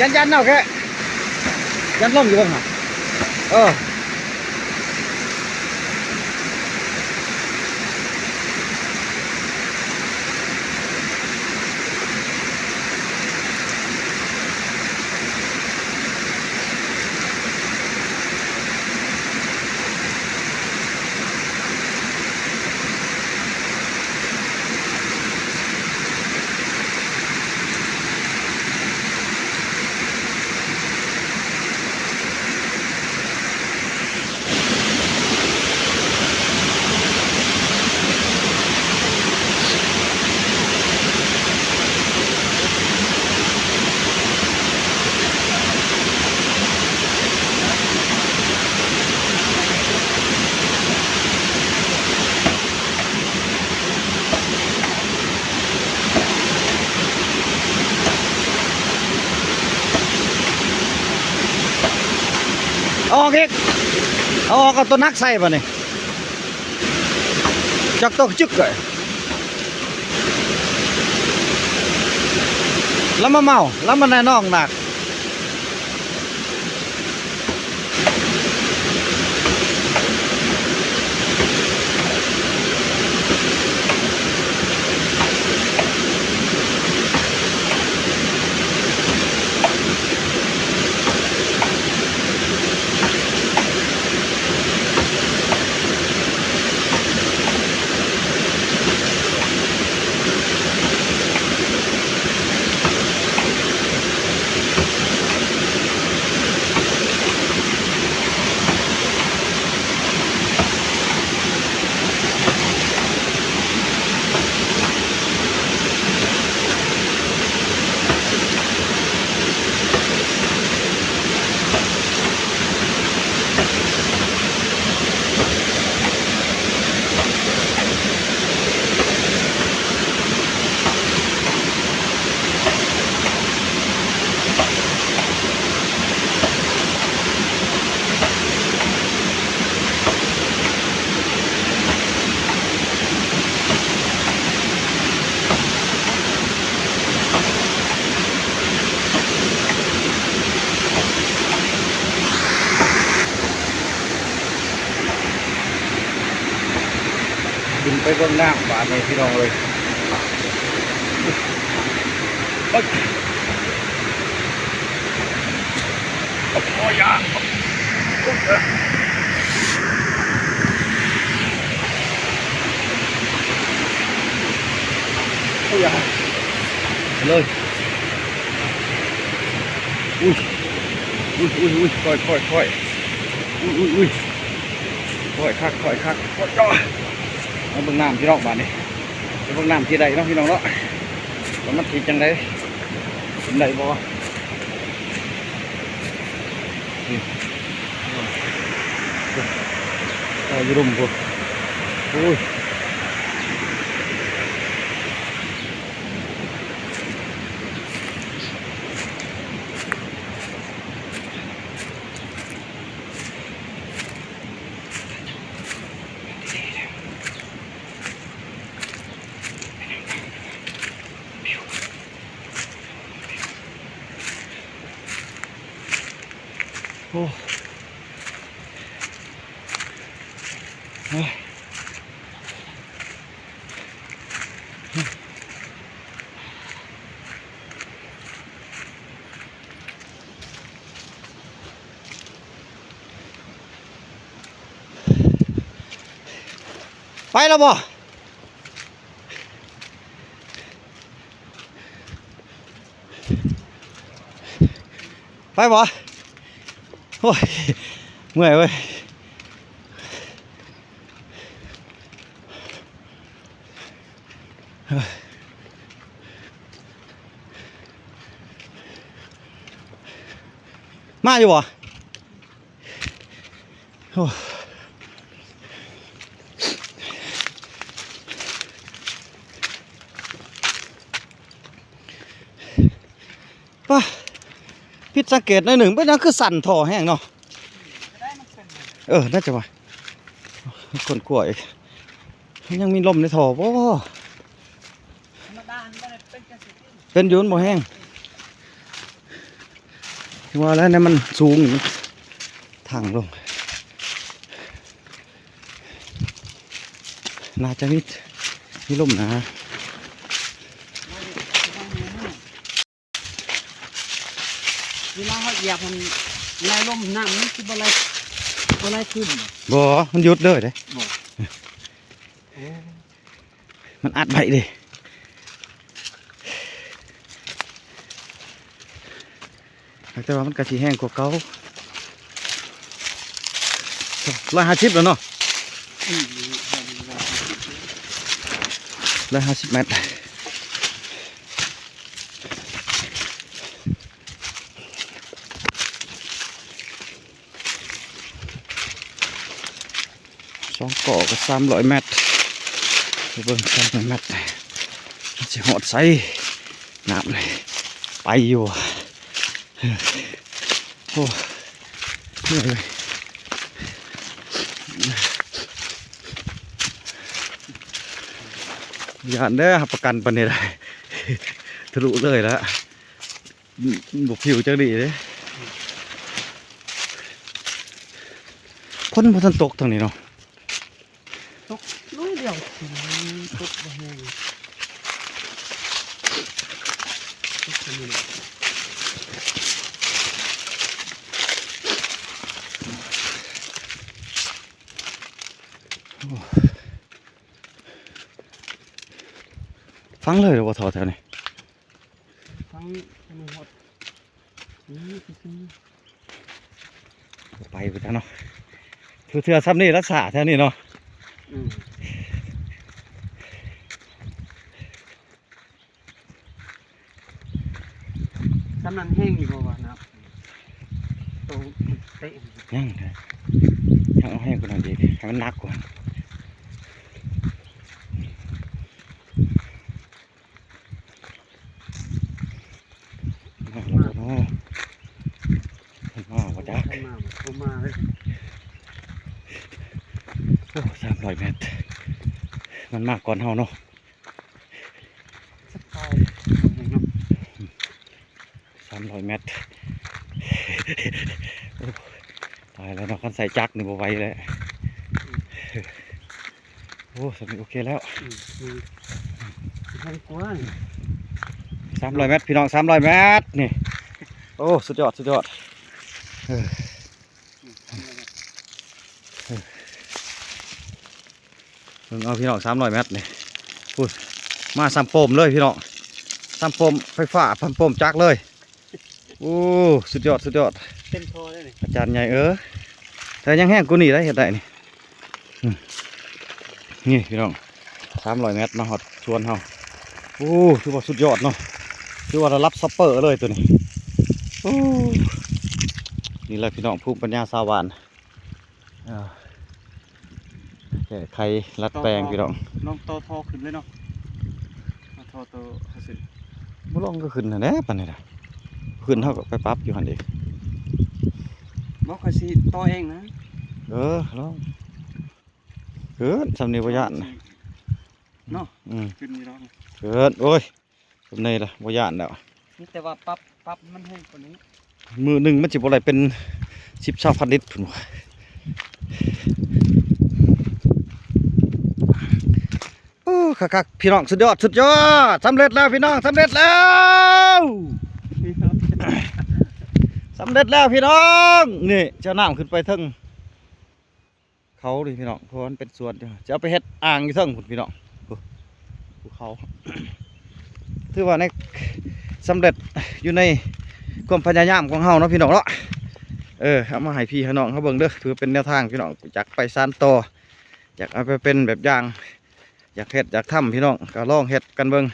ຢັນໆ ເອົາແຄ່ ຢັນລົງຢູ່ເບິ່ງຫາ ເອີ. ເອົາອອກອີກ ເອົາອອກ ເອົາຕົວໜັກໃສ່ບາດນີ້ ຈັກຕົກຈຶກເລີຍ. ລະມາເມົາ ລະມາແນນອງໜັກ. ຂຶ້ນໄປເບິ່ງນ້ຳບາດນີ້ພີ່ນ້ອງເອີຍ. ໂອ້ຍ ໂອ້ຍ ໂອ້ຍ ເລີຍ. ອຸ້ຍ ອຸ້ຍ ອຸ້ຍ ອຸ້ຍ ຄ່ອຍ ຄ່ອຍ ຄ່ອຍ ອຸ້ຍ ອຸ້ຍ ອຸ້ຍ ຄ່ອຍຄັກ ຄ່ອຍຄັກ ຄ່ອຍຈ້ອຍ. ມາເບິ່ງນ້ຳພີ່ນ້ອງບາດນີ້ ໄປເບິ່ງນ້ຳທີ່ໃດເນາະພີ່ນ້ອງເນາະ ວ່າມັນຊິຈັ່ງໃດ ເປັນໄດ້ບໍ່. ນີ້ ເອີ ຢູ່ລຸ່ມພຸ້ນ ໂອ້ຍ. ໂອ້ ໂອ້ຍ. ໄປແລ້ວບໍ່? ໄປບໍ່? ໂອ້ຍ ເມື່ອຍເວີຍ. ມາຢູ່ບໍ່? ໂອ້ ປະ ຜິດສັງເກດໜ້ອຍໜຶ່ງ ເປັນຫຍັງຄືສັ່ນທໍ່ແຮງເນາະ? ເອີ ໜ້າຈະວ່າ ຄົ້ນຄວ້າອີກ ມັນຍັງມີລົມໃນທໍ່ບໍ່? ເປັນຢູ່ ມັນບໍ່ແຮງ. ວ່າແລ້ວ ນັ້ນມັນສູງຢູ່ ທາງລົງ ໜ້າຈະມີ ມີລົມນະ. ເວລາເຮົາຢຽບຫັ້ນ ໄລ່ລົມ ນ້ຳມັນຊິບໍ່ໄຫຼ ບໍ່ໄຫຼຂຶ້ນບໍ່? ບໍ່ ມັນຢຸດເລີຍເດ້. ບໍ່ ໂອ້ ມັນອັດໄວ້ເດ້ ແຕ່ວ່າມັນກະຊິແຮງກວ່າເກົ່າ. ຮ້ອຍຫ້າສິບແລ້ວເນາະ. ອືມ ຮ້ອຍຫ້າສິບແມັດ. ສອງກໍກໍສາມຮ້ອຍແມັດ ໄປເບິ່ງສາມຮ້ອຍແມັດ ມັນຊິຮອດໃສ ນ້ຳນີ້ ໄປຢູ່. ໂອ້ ເມື່ອຍເວີຍ ຢ້ານເດີ ຮັບປະກັນປານນີ້ໄດ້ ທະລຸເລີຍລະ. ອືມ ບໍ່ຜິວຈັກດີເດ້. ຝົນບໍ່ທັນຕົກທາງນີ້ເນາະ. ຕົກໜ້ອຍດຽວ ຕົກບໍ່ແຮງ ຕົກແຕ່ມື້ນີ້. ໂອ້ ຟັງເລີຍບໍ່ທໍ່ແຖວນີ້? ຟັງ ໄປໄປຈັ່ງເນາະ ເທື່ອໆ ຊ່ຳນີ້ລະສາແຖວນີ້ເນາະ. ອືມ ຊ່ຳນັ້ນແຮງຢູ່ບໍ່ວະ ນ້ຳໂຕເຕະ? ຍັງ ຍັງເອົາແຮງກວ່ານັ້ນອີກ ໃຫ້ມັນໜັກກວ່າ. ມາແລ້ວເນາະ ເພິ່ນມາບໍ່ຈັກ ເພິ່ນມາບໍ່ມາເລີຍ. ໂອ້ ສາມຮ້ອຍແມັດ ມັນມາກ່ອນເຮົາເນາະ ສາມຮ້ອຍແມັດ. ໂອ້ ຕາຍແລ້ວເນາະ ຄັນໃສ່ຈັກນີ້ບໍ່ໄຫວແລ້ວ. ໂອ້ ສ່ຳນີ້ໂອເຄແລ້ວ. ອືມ ແຮງກວ່າ ສາມຮ້ອຍແມັດ ພີ່ນ້ອງ ສາມຮ້ອຍແມັດນີ້. ໂອ້ ສຸດຍອດ ສຸດຍອດ. ເອີ ເບິ່ງເອົາ ພີ່ນ້ອງ ສາມຮ້ອຍແມັດນີ້. ພຸ້ນ ມາສ່ຳປ້ອມເລີຍ ພີ່ນ້ອງ ສ່ຳປ້ອມໄຟຟ້າ ສ່ຳປ້ອມຈັກເລີຍ. ໂອ້ ສຸດຍອດ ສຸດຍອດ ເຕັມທໍ່ເລີຍນີ້ ອາຈານໃຫຍ່ເອີຍ. ແຕ່ຍັງແຮງກວ່ານີ້ໄດ໋ ເຮັດໄດ້ນີ້. ອືມ ນີ້ພີ່ນ້ອງ ສາມຮ້ອຍແມັດມາຮອດສວນເຮົາ. ໂອ້ ຖືວ່າສຸດຍອດເນາະ ຖືວ່າລະດັບຊັອບເປີເລີຍໂຕນີ້. ໂອ້ ນີ້ແຫຼະພີ່ນ້ອງ ພູມປັນຍາຊາວບ້ານ. ເອີ ແກ້ໄຂດັດແປງພີ່ນ້ອງ ລອງຕໍ່ທໍ່ຂຶ້ນເລີຍເນາະ ມາຕໍ່ຕໍ່ເຮົາຊິ ບໍ່ລອງກໍຂຶ້ນຫັ້ນແຫຼະ ປານນີ້ນະ ຂຶ້ນເຮົາກໍໄປປັບຢູ່ຫັ້ນເອງ. ບໍ່ ຂ້ອຍຊິຕໍ່ເອງນະ. ເອີ ລອງ ຂຶ້ນ ສ່ຳນີ້ບໍ່ຢ້ານນະ ເນາະ. ອືມ ຂຶ້ນນີ້ລອງ ຂຶ້ນ ໂອ້ຍ ສ່ຳນີ້ລະ ບໍ່ຢ້ານແລ້ວ ມີແຕ່ວ່າປັບ ປັບໃຫ້ມັນແຮງກວ່ານີ້. ມື້ໜຶ່ງມັນຊິບໍ່ໄດ້ເປັນສິບຊາວພັນລິດພຸ້ນວ່າ. ໂອ້ ຄັກໆ ພີ່ນ້ອງ ສຸດຍອດ ສຸດຍອດ ສຳເລັດແລ້ວພີ່ນ້ອງ ສຳເລັດແລ້ວ ສຳເລັດແລ້ວພີ່ນ້ອງ. ນີ້ ຈະເອົານ້ຳຂຶ້ນໄປເທິງ ເຂົານີ້ພີ່ນ້ອງ ເພາະວ່າມັນເປັນສວນຢູ່ ຈະເອົາໄປເຮັດອ່າງຢູ່ເທິງພຸ້ນພີ່ນ້ອງ ພູ ພູເຂົາ. ຖືວ່າໃນ ສຳເລັດຢູ່ໃນຄວາມພະຍາຍາມຂອງເຮົາເນາະ ພີ່ນ້ອງເນາະ. ເອີ ເອົາມາໃຫ້ພີ່ໃຫ້ນ້ອງເຮົາເບິ່ງເດີ ຖືເປັນແນວທາງພີ່ນ້ອງ ຢາກໄປສານຕໍ່ ຢາກເອົາໄປເປັນແບບຢ່າງ ຢາກເຮັດຢາກທຳພີ່ນ້ອງ ກໍລອງເຮັດກັນເບິ່ງ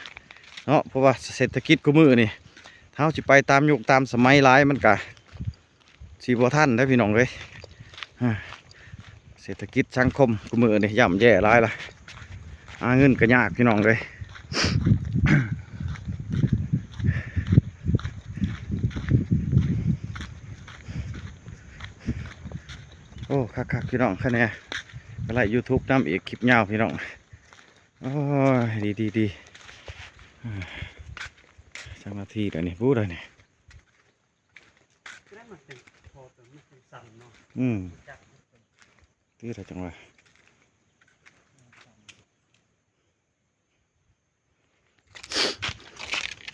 ເນາະ. ເພາະວ່າເສດຖະກິດຄູ່ມື້ນີ້ ເຮົາຊິໄປຕາມຍຸກຕາມສະໄໝຫຼາຍ ມັນກະ ຊິບໍ່ທັນເດ້ພີ່ນ້ອງເອີຍ. ເສດຖະກິດສັງຄົມຄູ່ມື້ນີ້ ຍ່ຳແຍ່ຫຼາຍລະ ຫາເງິນກໍຍາກພີ່ນ້ອງເອີຍ. ໂອ້ ຄັກໆ ພີ່ນ້ອງ ຄະແນນໄລຢູທູບນຳອີກ ຄລິບຍາວພີ່ນ້ອງ. ໂອ້ຍ ດີໆໆ ຈັກນາທີແລ້ວນີ້ ປູ້ດານີ້. ຈະໄດ້ ອືມ ຄືລະຈັ່ງວ່າ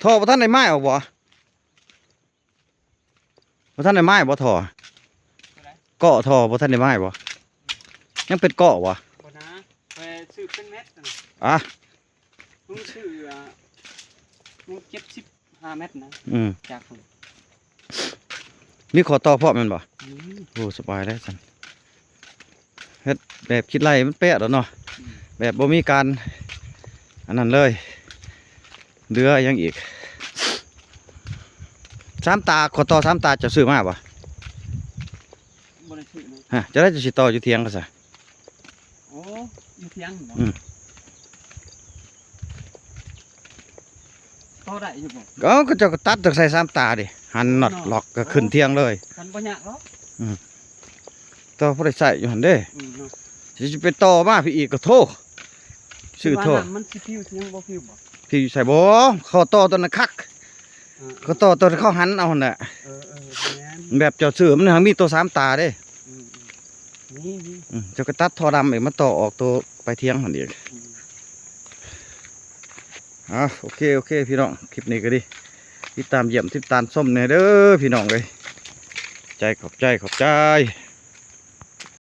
ທໍ່ບໍ່ທັນໄດ້ໄມ້ອອກບໍ່? ບໍ່ທັນໄດ້ໄມ້ບໍ່ທໍ່? ເກາະທໍ່ບໍ່ທັນໄດ້ໄມ້ບໍ່? ຍັງເປັນເກາະບໍ່? ບໍ່ນາ ຂ້ອຍຊື້ເປັນແມັດນະ ອະ ລຸງຊື້ ອາ ຍັງເຈັດສິບຫ້າແມັດນະ ອືມ ຈາກພຸ້ນ ມີຂໍ້ຕໍ່ພ້ອມແມ່ນບໍ່? ອືມ ໂອ້ ສະບາຍແລ້ວຊັ້ນ ເຮັດແບບຄິດໄລ່ມັນແປະແລ້ວເນາະ ອືມ ແບບບໍ່ມີການອັນນັ້ນເລີຍ ເຫຼືອຫຍັງອີກ? ສາມຕາ ຂໍຕໍ່ສາມຕາເຈົ້າຊື້ມາບໍ່? ບໍ່ໄດ້ຊື້ເນາະ ຮະ ຈະໄດ້ຈະຊິຕໍ່ຢູ່ຖຽງກໍຊະ ໂອ້ ຢູ່ຖຽງບໍ? ອືມ ຕໍ່ໄດ້ຢູ່ບໍ? ເອົາ ເຂົາເຈົ້າກໍຕັດຈາກໃສ່ສາມຕາເດ້ ຫັນນັອດ ເນາະ ລັອກກໍຂຶ້ນຖຽງເລີຍ ມັນບໍ່ຍາກດອກ ອືມ ຕໍ່ພໍໄດ້ໃຊ້ຢູ່ຫັ້ນເດ້ ອືມ ເນາະ ຊິໄປຕໍ່ມາພີ້ອີກກໍໂທ ຊື້ໂທ ວ່ານ້ຳມັນຊິຜິວ ຍັງບໍ່ຜິວບໍ? ຜິວຢູ່ໃສບໍ? ຂໍຕໍ່ຕົວນັ້ນຄັກ ເອີ ຂໍຕໍ່ຕົວທີ່ເຂົາຫັນເອົາຫັ້ນແຫຼະ ເອີໆ ແມ່ນ ແບບເຈົ້າຊື້ມັນຫາມີຕົວສາມຕາເດ້ ອືມໆ ມີໆ ອືມ ເຈົ້າກໍຕັດທໍ່ດຳອີກມາຕໍ່ອອກຕົວປາຍຖຽງຫັ້ນອີກ ອືມ ອ່າ ໂອເຄ ໂອເຄ ພີ່ນ້ອງ ຄລິບນີ້ກໍດີ ຕິດຕາມຢ້ຽມຕິດຕາມຊົມແດ່ເດີພີ່ນ້ອງເອີຍ ໃຈ ຂອບໃຈ ຂອບໃຈ.